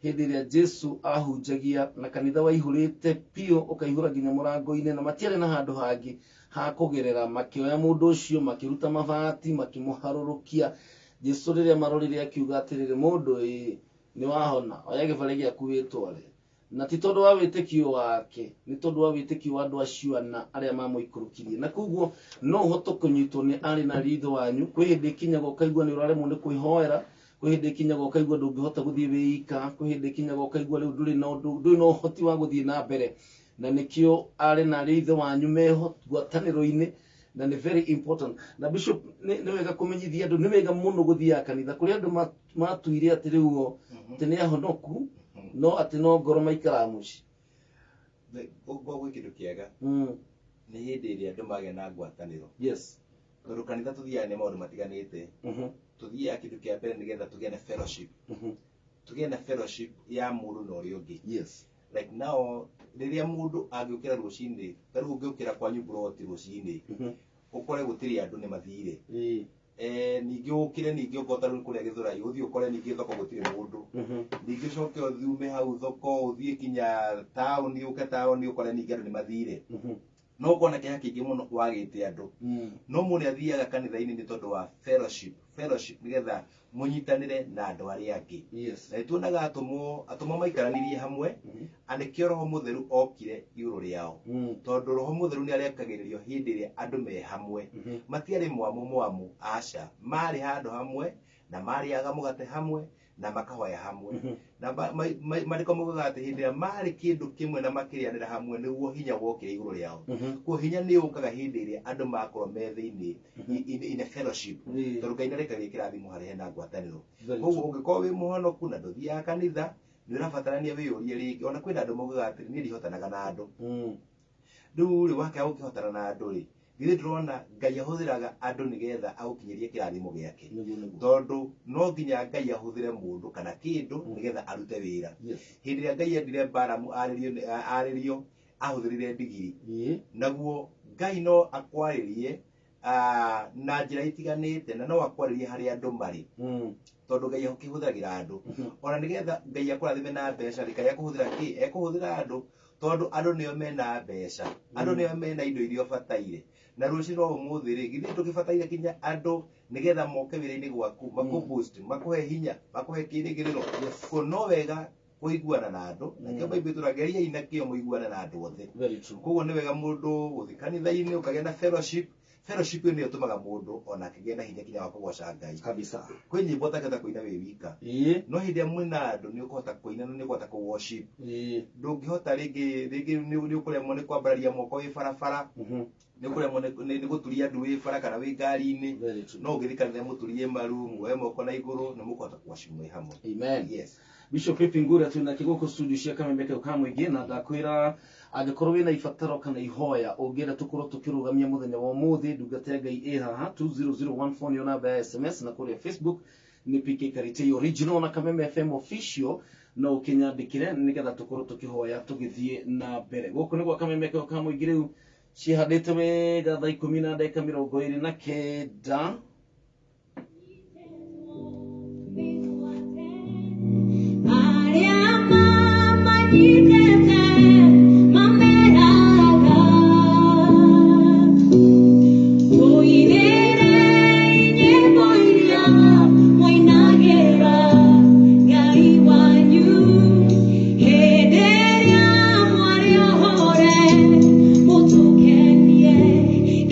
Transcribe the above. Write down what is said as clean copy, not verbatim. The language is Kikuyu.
Hĩndĩ ĩrĩa Jesu ahunjagia na kanitha waihũrĩte biũ ũkaihũra nginya mũrango-inĩ na matiarĩ na handũ hangĩ ha kũgerera, makĩoya mũndũ ũcio, makĩruta mabati, makĩmũharũrũkia. Jesu rĩrĩa marorire akiuga atĩrĩrĩ, mũndũ ĩ, nĩ wahona, oya gĩbarĩ gĩaku wĩtware. Na ti tondũ wa wĩtĩkio wake, nĩ tondũ wa wĩtĩkio wa andũ acio ana arĩa mamũikũrũkirie. Na koguo no ũhote kũnyitwo nĩ arĩ na ariũ a ithe wanyu. Kwĩ hĩndĩ ĩkinyaga ũkaigua nĩ ũraremwo nĩ kwĩhoera, kwĩ hĩndĩ ĩkinyaga ũkaigua ndũngĩhota gũthiĩ wĩ ika, kwĩ hĩndĩ ĩkinyaga ũkaigua rĩu ndũrĩ na ũndũ, ndũrĩ na ũhoti wa gũthiĩ na mbere. Na nĩkĩo arĩ na ariũ a ithe wanyu meho ngwatanĩro-inĩ, na nĩ very important. Na Bishop, nĩ wega kũmenyithia andũ, nĩ wega mũno gũthiaga kanitha. Kũrĩ andũ matuire atĩ rĩu o, atĩ nĩ ahonoku, no atĩ no ngoro maikaraga mũciĩ. Ngwa gwĩ kĩndũ kĩega nĩ hĩndĩ ĩrĩa andũ magĩa na ngwatanĩro. Tondũ kanitha tũthiaga nĩ maũndũ matiganĩte. Tũthiaga kĩndũ kĩa mbere nĩgetha tũgĩe na fellowship. Tũgĩe na fellowship ya mũndũ na ũrĩa ũngĩ. Like now, rĩrĩa mũndũ angĩũkĩra rũcinĩ, ta rĩu ũngĩũkĩra kwanyu mburoti rũcinĩ, ũkore gũtirĩ andũ nĩ mathire. Ningĩ ũkĩre ningĩ okorwo ta rĩu kũrĩa Gĩthũrai, ũthiĩ ũkore ningĩ thoko gũtirĩ mũndũ. Ningĩ ũcoke ume hau thoko ũthiĩ kinya taũni, ũke taũni ũkore ningĩ andũ nĩ mathire. No ũkona kĩeha kĩingĩ mũno wagĩte andũ. No mũndũ nĩ athiaga kanitha-inĩ nĩ tondũ wa fellowship, fellowship nĩgetha mũnyitanĩre na andũ arĩa angĩ. Na nĩtuonaga atũmwo maikaranirie hamwe, na nĩkĩo Roho Mũtheru okire igũrũ rĩao. Tondũ Roho Mũtheru nĩ arekagĩrĩrio hĩndĩ ĩrĩa andũ me hamwe. Matiarĩ mwamu mwamu, aca. Marĩ handũ hamwe, na marĩaga mũgate hamwe, na makahoya hamwe. Na maandĩko maugaga atĩ hĩndĩ ĩrĩa marĩ kĩndũ kĩmwe na makĩrĩanĩra hamwe, nĩguo hinya wokire igũrũ rĩao. Koguo hinya nĩ ũkaga hĩndĩ ĩrĩa andũ makorwo me thĩinĩ in a fellowship. Tondũ Ngai nĩarekagĩria kĩrathimo harĩa hena ngwatanĩro. Very Koguo true. ũngĩkorwo wĩ mũhonoku na ndũthiaga kanitha, nĩ ũrabatarania wĩyũrie rĩngĩ. Ona kwĩna andũ maugaga atĩrĩ, niĩ ndihotanaga na andũ. Rĩu rĩ, wakĩaga gũkĩhotana na andũ rĩ, githĩ ndũrona Ngai ahũthĩraga andũ nĩgetha agũkinyĩrie kĩrathimo gĩake? Nĩguo. Tondũ no nginya Ngai ahũthĩre mũndũ kana kĩndũ nĩgetha arute wĩra. Hĩndĩ ĩrĩa Ngai endire Balamu arĩrio, ahũthĩrire ndigiri. Naguo Ngai no akwarĩrie na njĩra itiganĩte, na no akwarĩrie harĩa andũ marĩ. Tondũ Ngai akĩhũthagĩra andũ. Ona nĩgetha Ngai akũrathime na mbeca rĩ, Ngai akũhũthĩra kĩ? Ekũhũthĩra andũ, tondũ andũ nĩo mena mbeca, andũ nĩo mena indo iria ũbataire. Na rũciũ rwa ũmũthĩ rĩ, githĩ ndũgĩbataire kinya andũ nĩgetha moke wĩra-inĩ gwaku, makũ boost, makũhe hinya, makũhe kĩrĩgĩrĩro. Koguo no wega kũiguana na andũ. Na kĩo Bible ĩtũraga, geriai na kĩo mũiguane na andũ othe. Very true. Koguo nĩ wega mũndũ gũthiĩ kanitha-inĩ, ũkagĩa na fellowship. Fellowship ĩyo nĩyo ĩtũmaga mũndũ ona akĩgĩa na hinya kinya wa kũgoca Ngai. Kwĩ nyĩmbo ũtangĩhota kũina wĩ wika. No hĩndĩ ĩrĩa mwĩna andũ nĩ ũkũhota kũina na nĩ ũkũhota kũ worship. Ndũngĩhota rĩngĩ, rĩngĩ nĩ ũkũremwo nĩ kwambararia moko wĩ barabara. Nĩ ũkũremwo nĩ gũturia ndu wĩ bara kana wĩ ngari-inĩ. Very true. No ũngĩthiĩ kanitha mũturie maru, muoe moko na igũrũ, nĩ mũkũhota kũ worship mwĩ hamwe. Amen. Yes. Bishop Ipingura twĩna kĩgũkũ studio cia Kameme kau ka mũingĩ, na ndakwĩra angĩkorwo wĩna ibataro kana ihoya ũngĩenda tũkorwo tũkĩrũgamia mũthenya wa ũmũthĩ, ndungata ya Ngai ĩ haha, 20014 nĩyo namba ya SMS, na kũrĩa Facebook nĩ PK Karitei Original na Kameme FM Official, no ũkĩnyandĩkĩre nĩgetha tũkorwo tũkĩhoya tũgĩthiĩ na mbere. Gũkũ nĩ gwa Kameme kau ka mũingĩ, rĩu cihandĩte wega thaa ikũmi na ndagĩka mĩrongo ĩrĩ na kenda.